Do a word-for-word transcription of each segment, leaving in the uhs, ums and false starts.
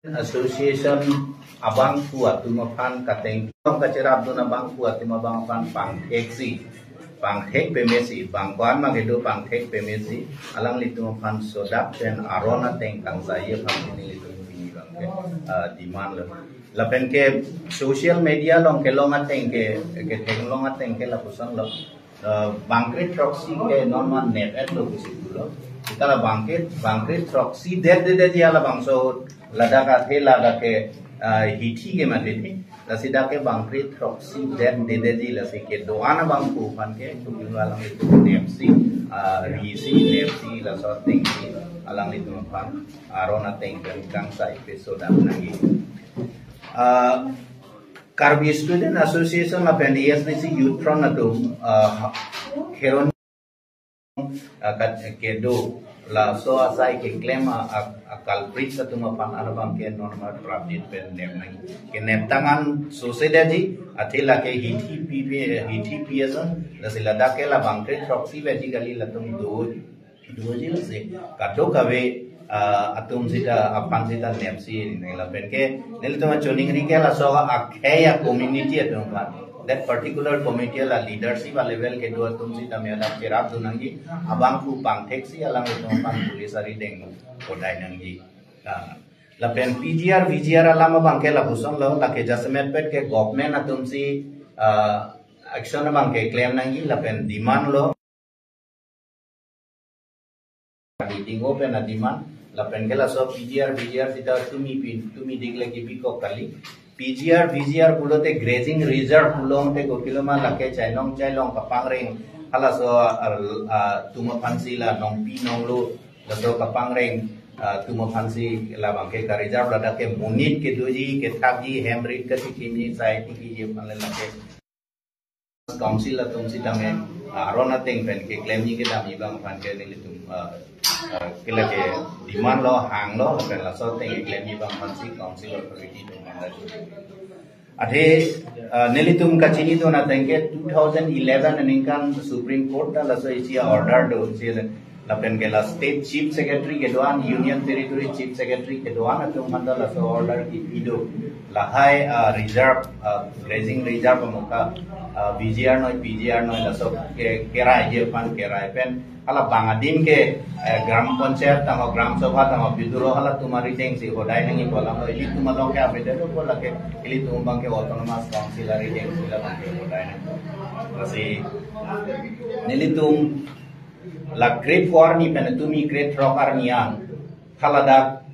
Association abangphu atum aphan kateng tong kacherapdun abangphu atum abang aphan pangthek si, pangthek peme si, bang ko-an mang kedo pangthek peme si, alanglitum aphan sodak pen aron ateng kangsai aphan nelitum pini abangke, ah, demand lo. Lapen ke social media along kelong ateng ke, ketheklong ateng ke lapuson lo. Eh, bangkre throksi ke non man nep-et lo pusi pulo. Seta la bangkre, bangkre throksi det dedeji halabangso ladak athe ladak ke, eh, hithi ke mati thi. Lasi dak ke bangkre throksi det dedeji, lasi kedo-an abangphu aphan ke, tu alanglitum nep si, eh, ri si, nep si, laso ateng si, alanglitum aphan aron ateng pen kangsai pen sodak nangji. Eh, Karbi Student Association lapen A S D C Youth Front atum, ah, Kheron, ah, kat-, kedo laso asai keklem a, a, a culprits atum aphan arabang ke non mar prapjit pen nem nang. Kenep tangan sose daji, athe lake hithi pi pi, hithi pi ason, lasi ladak ke la bangkre throksi baji kali, latum do doji lasi kadokave, ah, atum seta aphan seta nep si nang. Lapen ke nelitum choningri ke laso akhei a community atum aphan, that particular committee la leadership a level kedo atum seta me adak cherapdun nangji, abangphu pangthek si alanglitum aphan police arideng kodai nangji. Ah, lapen P G R, V G R alam abangke lapuson lo, lake jasemet pet ke government atum si, ah, action abangke klem nangji, lapen demand lo. Meeting open a demand, lapen ke laso P G R, V G R seta tumi pi, tumi dik lagi bikok kali. P G R, V G R pulote grazing reserve pulote kopilo ma, lake chainong chailong kapangreng, halaso, ah, ah, atum aphan si la nongpi nonglo, laso kapangreng, ah, atum aphan si labangke ka reserve ladak ke monit kedoji, kethakji, hem rit kachikimji, sai tikiji aphan le lake Council atum sitame, ah, aron ateng pen keklemji kedamji abang aphan ke nelitum, ah, ah, ke lake demand lo, hang lo, lapen laso ateng keklemji abang aphan si Council authority atum mandai. Athe, ah, nelitum kachinidun ateng ke two thousand eleven aningkan Supreme Court ta laso isi order do, si lapen ke la State Chief Secretary kedo-an, Union Territory Chief Secretary kedo-an atum aphan ta laso order kipi do. Lahai, ah, reserve, ah, grazing reserve amuka, ah, V G R noi, P G R noi, laso ke, kerai je aphan kerai pen. Hala bang adim ke, eh, Gram Panchayat tangho, Gram Sabha tangho, biduro halatum arideng si hodai nangji pu alam lo, ilitum along ke abede lo pu lake, ilitum abang ke Autonomous Council arideng si labang ke hodai nang. Lasi, nelitum la grade four arni pen tumi grade throk arni an haladak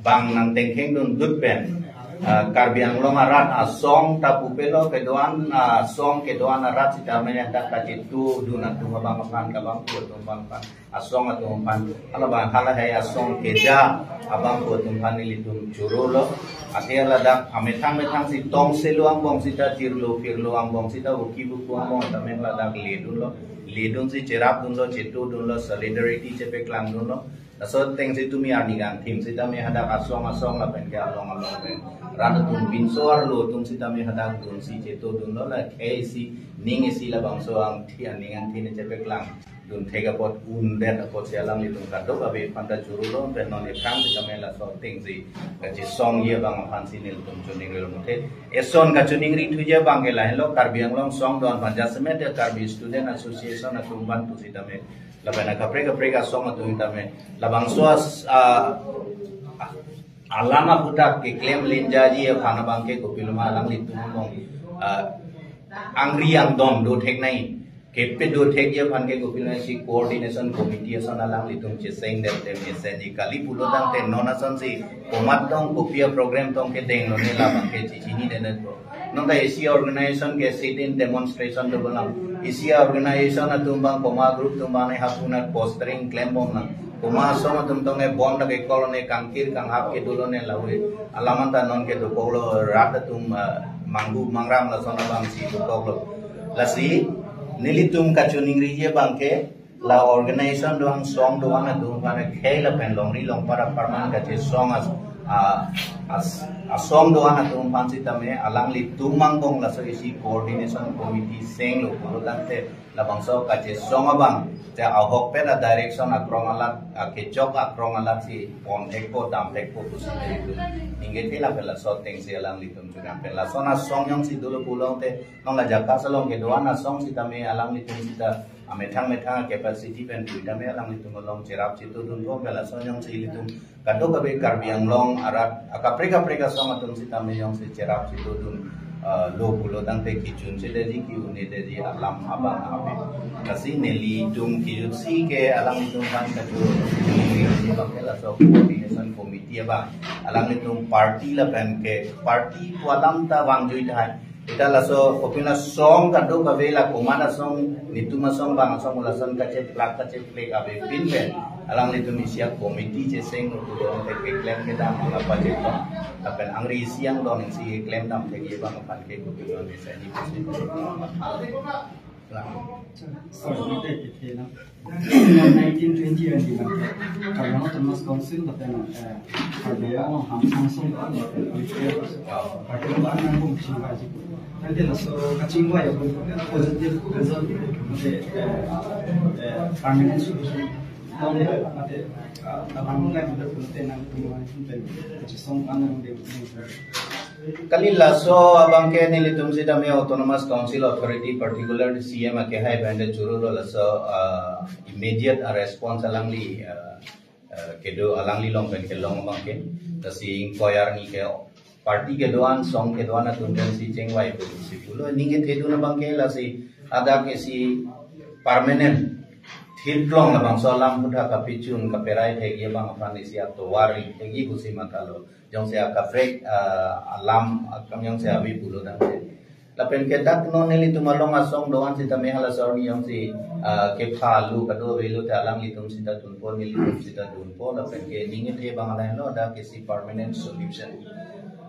bang nangtengkheng dun dut pen, ah, Karbi Anglong arat asong ta pupelo kedo-an, ah, asong kedo-an arat sitame hadak kachitudun atum abang aphan, kabangphu atum abang aphan, asong atum aphan, halabang halahai asong keja abangphu atum aphan nelitum choro lo. Athe ladak amethang methang si tongse lo angbong sita, tirlo pirlo angbong sita, uki buku angbong tame ladak ledun lo. Ledun si cherapdun lo, chetudun lo, solidarity chepeklang dun lo. Laso ateng si tumi arni kangthim sitame hadak asong asong lapen ke along along pen rat atum pinso arlo atum sitame hadak dun si chetudun lo, la khei si ning isi labangso angthi aning angthi ne chepeklang dun thek apot, undet apot si alanglitum kadokave aphan ta choro lo, pen non ephrang sitame laso ateng si kachesongji abang aphan si nelitum choningri lo muthe. Eson kachoningri thuji abang ke lahenlo, Karbi Anglong song do-an aphan jasemet ya Karbi Student Association atum aphan pusitame, lapen akaprek kaprek asong atum tame labangso as-, ah, alam aputhak keklem lenjaji aphan abang ke kopiloma alanglitum among, ah, angri angdon do thek nai. Kepedo thekji aphan ke kopiloma si coordination committee ason alanglitum cheseng det te mesen ji kali pulo tangte non ason si komat tong kopi a program tong kedeng lo ne labang ke chichinine po. Non ta isi organization ke sit-in demonstration do bang. Isi organization atum abang, koma group atum abang ne hapunat postering klem bom nang. Koma asong atum tong e bom dak e kol ne kangkir kanghap kedo lo ne lawe. Alam anta non ke dokok lo, rat atum, ah, manghu mangram lason abang si dokok lo. Lasi nelitum kachoningriji abang ke la organization do-an, song do-an atum aphan khei lapen longri longpat aparman kachesong as-, Ah, as, asong do-an atum aphan sitame alanglitum angbong laso isi coordination committee senglo pulo tangte labangso kachesong abang te ahokpet a direction akrong alat, akechok akrong alat si pon thekpo dam thekpo pusi nelitum ningke thela pen laso atengsi alanglitum chunam pen lason asong jongsi dolo pulote nong la Jakka along kedo-an asong sitame alanglitum sita amethang methang capacity pen pu tame alanglitum along cherap chitudun po pen lason jongsi ilitum kadokave Karbi Anglong arat akaprek kaprek asong atum sitame jongsi cherap chitudun, eh, lo pulo tangte kechun chedeji ke-un-edeji alam abang ave. Lasi nelitum kejutsi ke alanglitum aphan kachuru neli abang ke laso coordination committee abang alanglitum party lapen ke party pu alam ta vangjui tahai. Ita laso kopina song kadokave la komat asong, netum asong bang asong lason kacheplak kacheplek avepin pen alanglitum isi a committee cheseng nutudong te keklem kedam ala pacheplong. Lapen angri isi angdon isi keklem dam thekji abang aphan ke kopina mesa ni pusi. Sorry, mate kethe na. Nineteen twenty twenty-one, Karbi Anglong Autonomous Council lapen, eh, Karbi Anglong Hamsang Song, eh, party lo an nang bung chingba ji. Tangte laso kachingba ya positive result, mate, eh, eh, permanent solution. Mate, eh, abang nang mate nang tumai pen chisong an nang de. Kali laso abang ke nelitum sitame Autonomous Council Authority, particular C M akehai pen de chururo laso, ah, immediate a response alangli, ah, ah, kedo alangli along pen kelong abang ke. Lasi ingkoi arni ke party kedo-an song kedo-an atum pensi chengvai pusi pulo ningke thedun abang ke lasi adak isi permanent thirklong labangso alam puthot kapechun kaperai thekji abang aphan isi atovar thekji pusi mathalo. Jongsi akaprek, ah, alam akam jongsi ave pulo tangte. Lapen ke dak non nelitum along asong do-an sitame hala asong jongsi, ah, kepha lo kadokave lo te alanglitum sita dunpo nelitum sita dunpo lapen ke ningke the abang alai lo dak isi permanent solution.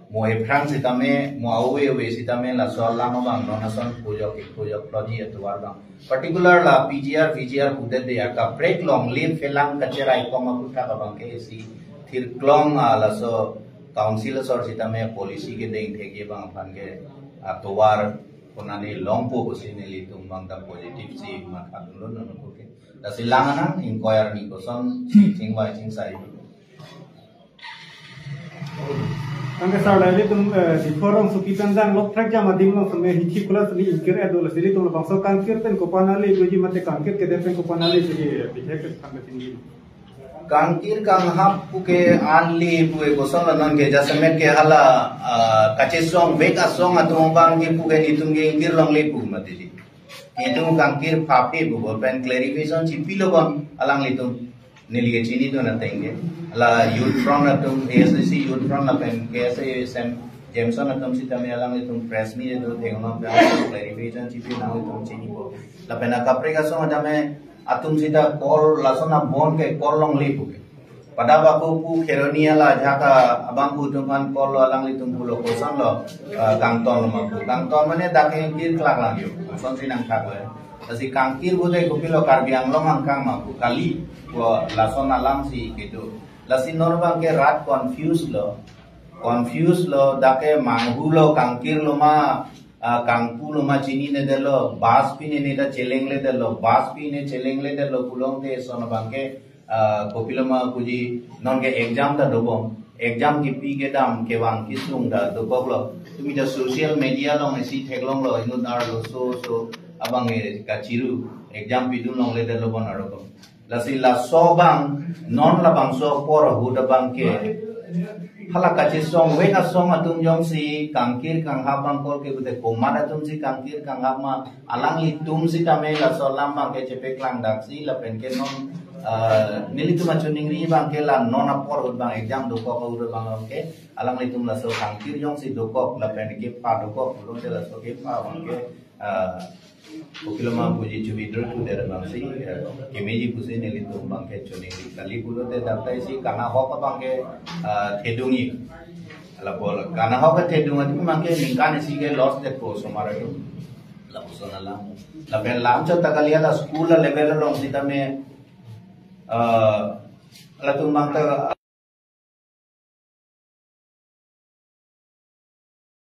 Mo ephrang sitame mo ave ave sitame laso alam abang non ason pujok ik pujok loji atovar abang. Particular la P G R, V G R pudet de akaprek longle phelang kacherai kong aputhak abang ke isi thirklong, ah, laso council asor sitame policy kedeng thekji abang aphan ke atovar konane longpo pusi nelitum abang ta positive si mathadunlo non ko ke. Lasi lang anang ingkoi arni koson si chingvai chingsai. Tangte sir, la ilitum, eh, Diphu rongsopi pen jang lok phrek jam adim along sitame hithi kula sitame ingkir-et do, lasi ilitum labangso kangkir pen kopan ale puji mate kangkir kedet pen kopan ale puji, eh, bihek ke tangte tinggi. Kangkir kanghap puke ale puke koson lo non ke jasemet ke hala, ah, kachesongvek asong atum abang ke puke netum ke ingkir longle pu mati di. Netum kangkir phaphe pu bo pen clarification chipilo bon alanglitum. Neli ke chinidun ateng ke. La Youth Front atum, A S D C Youth Front lapen K S A Sam Jameson atum sitame alanglitum press meet do thengno pen clarification chipi nanglitum chinipo. Lapen akaprek asong atame atum sita call lason abon ke call longle puke. Pada baku pu Kheroni ala jaka abang pu atum aphan call lo alanglitum pulo koson lo, eh, kangton lo ma pu. Kangton mane dak ingkir klak lang yo. Kosonsi nangthak lo. Lasi kangkir pulote kopilo Karbi Anglong angkang ma pu kali ko lason alam si kedo. Lasi non abang ke rat confuse lo. Confuse lo dak ke manghu lo kangkir lo ma, ah, kangpu lo ma chinine detlo, bus pi ne ne ta chelengledetlo, bus pi ne chelengledetlo pulote son abang ke, ah, kopilo ma puji non ke exam ta dobom. Exam kipi kedam kevang kesung ta dokoklo. Tumi ta social media along isi theklonglo inut arlo so so abang ke kachiru exam pidun longledetlo bon arlo. Lasi laso abang non labangso apor ahut abang ke hala kachesongvek asong atum jongsi kangkir kanghap abang call ke pulote komat atum si kangkir kanghap ma alanglitum sitame laso alam abang ke chepeklang daksi lapen ke non, eh, nelitum achuningri abang ke la non apor ahut abang exam dokok ahut abang ke alanglitum laso kangkir jongsi dokok lapen kepha dokok pulote laso kepha abang ke, eh, Kokilo ma puji chubi drut tu der bang si, eh, kemeji pusi nelitum abang ke chuningri kali pulote dak ta isi kanahok abang ke, eh, thedungi. Ala bol kanahok ke thedung atum abang ke ningkan isi ke loss det ko osomar atum. Lapuson alam. Lapen lam chot ta kali hala school a level along sitame, eh, latum abang ta